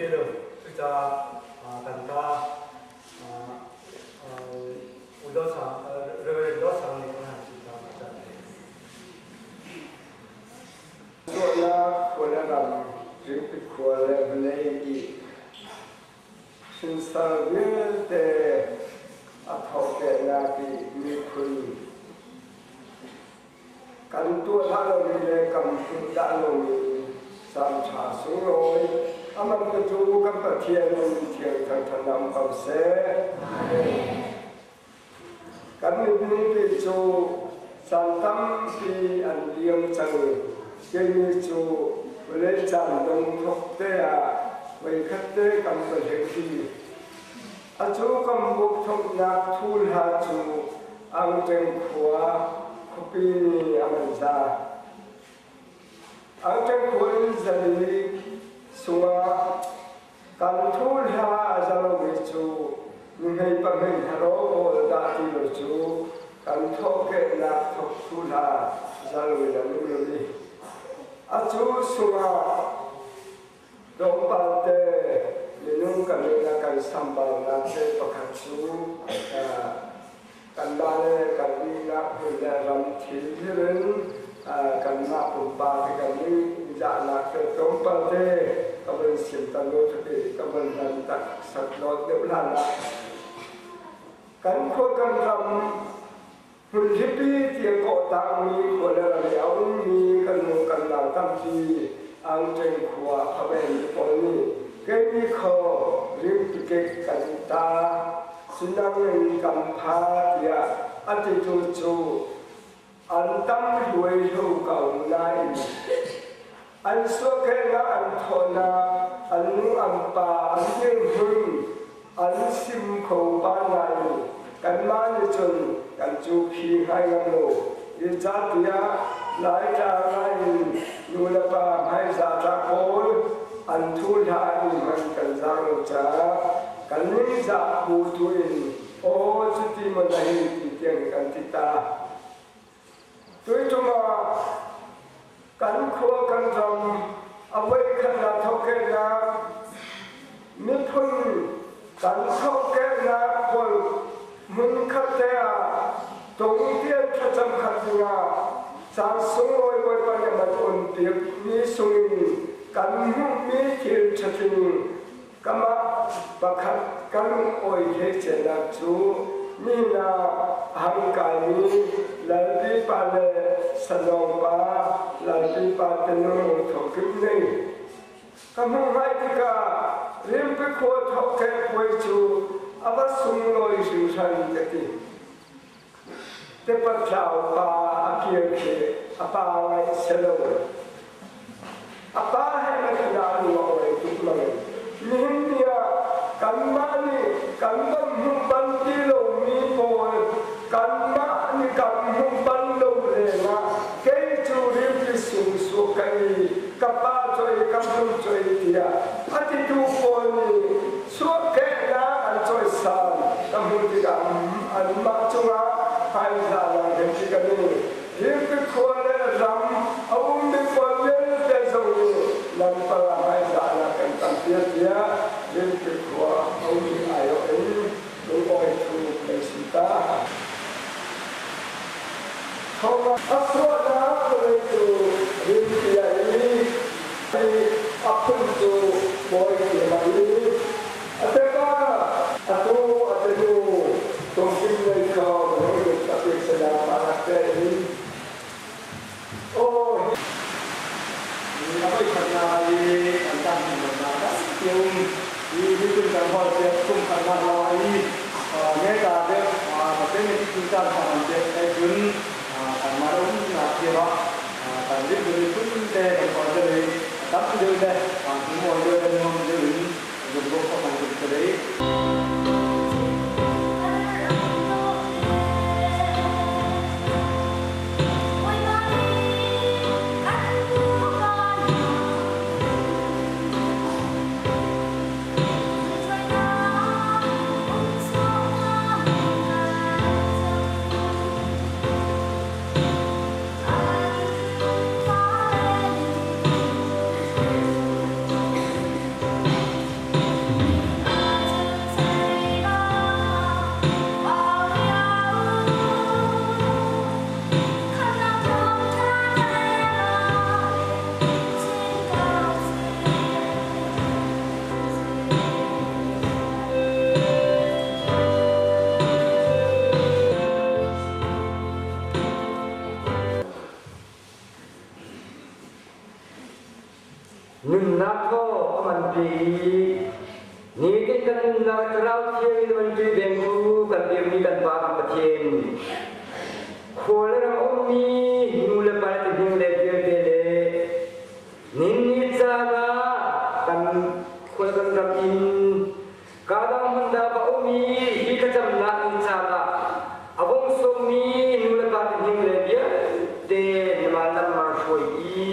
pe lo. Cucaah kan pa U Daw Sang, Reverend Daw Sang nih an han chim ta a caan. Suahnak khua le ram, ringpi khua le vawlei i hrinsar vialte a thawhkehnak i miphun kan tuah hlah lomi le kan hmuh dah lomi caanṭha sunglawi a man petu kan Pathian thiang thangṭhatnak um ko seh. Kan miphun cu caan tampi an liam cang i keimi cu vawlei caan dong thawk te ah voikhat te kan va hlei Atu kan buk thawknak thu hla cu Angteng khua khuapi nih a man za. Angteng khua in zali sungah kan thu hla a za lomi cu nuhmei pahmei haraw dah ti lo cu kan thawhkehnak thawk thu hla za loin an um lo i atu sungah Tlawmpal te minung kan in a kan sambaunak te pakhat cu kanmah le kan ihnak hmun le ram thil hir in kanmah pumpak hi kan i zahnak te tlawmpal te ka van sim ta lo khi ka van lan tak sat dawt deuh hlan ah kan khua kan ram Hmunhipi tiang kawhtangmi khua le ram i a ummi kan nu kan nau tampi Angteng khua a vengmi pawl nih keimi kho rimtikek kan ta sinang in kan pha tiah a titu cu an tam hluai hlo ko nain an suahkehnak an thawhnak an nu an pa an dirhmun an sim kho pa nain kanmah nih cun kan cu phi ngai ngam lo. Zeicahtiah Laitlang in nu le pa hmaizah tlak pawl an thu hlah in hman kan zang lo caah kan ningzah bu tu in aw cuti maw na hei ti tiang kan ti ta. Tuitum ah kan khua kan ram a voikhatnak thawhkehnak miphun kan thawhkehnak pawl hmunkhat te ah tungtian thlacam khat dingah caan sunglawi Bawipa nih man on piak mi sungin kan hmuhmi thil ṭhatling Kamah pakhat ka lungawi hleicenak cu nihin ah a hang kaimi Lalpi pa le Sanawng pa, Lalpi pa tenu Thawkim ning ka hmuh ngai tikah Rimpi khua thawkkheh puai cu a va sunglawi hringhran ka ti. Tepat thlau pa a kir khi a pa ngaih selo. A pa he an i dah lung a tuk mang. Nihin ni ah kanmah nih kan van hmuh bal ti lomi pawl kanmah nih kan hmuh bal lo lengah kei cu rimpi sungsuak ka i ka pa choi ka nu choi tiah a titu pawl nih Suakkehnak an cawisan ka hmuh tikah anmah cungah hmaizah lang ding khi kan i Rimpi khua le ram a ummi pawl vialte zong nih lamkal ah hmaizahnak kan tampi tiah Rimpi khua a ummi aiawh in lungawi thu kan si ta. Thawng a chuahnak vawlei cu rimpi a i a phun cu bawi ti a i a tepa atu a tenu tungkim lei kha minung tapik saya panak te in aw A voikhatnak i an tan hmannak tampi a um i miphun kan holh tiah pumkhatnak lawng i ngeta deuh pathian nih ti caan hmang an pek ai cun kanmah le umnak cio ah kan rindu miphun te kan holh te lei tam deuh le hmuh deuh le nuam deuh in lungruak khawh kan tum te lei. nunnak thaw a man pi i nitin kan nunnak thlarau thiang in man pi vengtu kan biakmi kan Pa kan Pathian khual le ram ummi nu le pa le tihning le vialte le ninni caan ah kan khual kan ram in Kadang hmun dah va um i hi thlacamnak ni caan ah a vung sawmmi nu le pa tihning le vialte na lam mar hruai i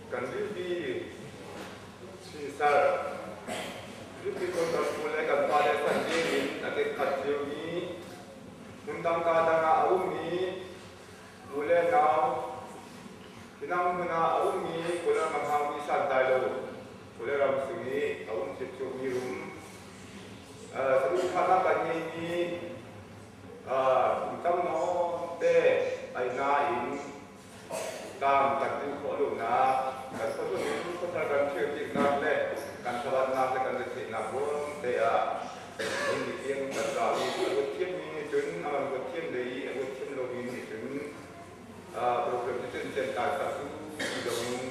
Kan ripi Sinsar ripi kan kan pu le kan pa le san ding in a tek khat cio mi hmundang ka dang ah a ummi nu le nau hinang hmun ah a ummi Kawlram a hngangmi santlai lo Kawlram sung i a um cipcukmi rum saduhthahnak kan ngeimi kum tam nawn te ai nain Tlam kan tlinh khawh lonak, kan khuahlun in khuathar kan thir tiknak le kan thlabatnak le kan retheihnak ruang te ah ning tiang kan ra i a ruat thiammi nih cun a man ruat thiam lei i a ruat thiam lomi nih cun program cu cun cemtai sak cu ti zong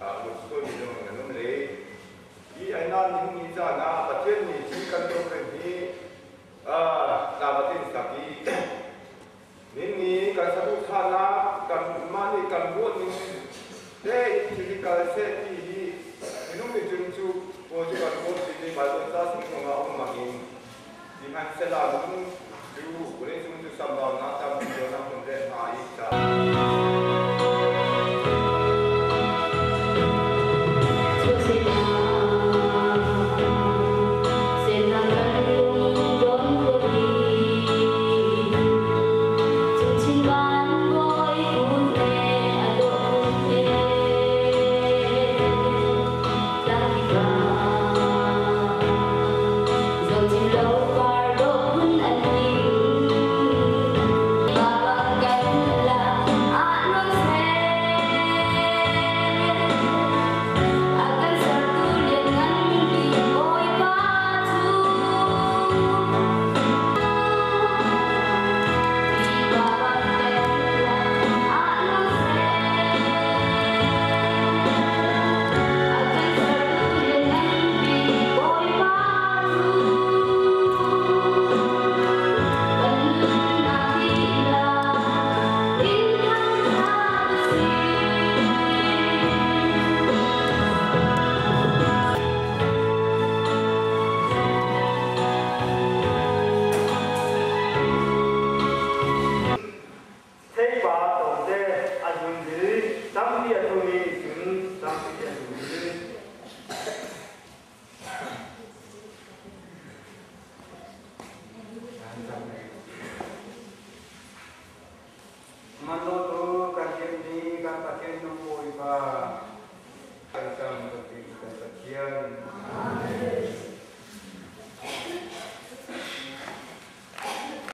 a ruat sualmi zong in an um lei. Hi ai na ning ni caan ah Pathian nih hi kan program hi tlam a tlinh sak i Ninni kan saduhthahnak kanmah nih kan ruahning tein thil hi kal seh ti hi minung nih cun cu pawl cu kan ruat ti Baibal ca chung zongah a um bangin sihmanhsehlaw minung cu vawleicung cu sambaunak tampi lionak hmun le hma i ca Theipa tlawmte a zun dil, tampi a thumi nih cun tampi a zun dil.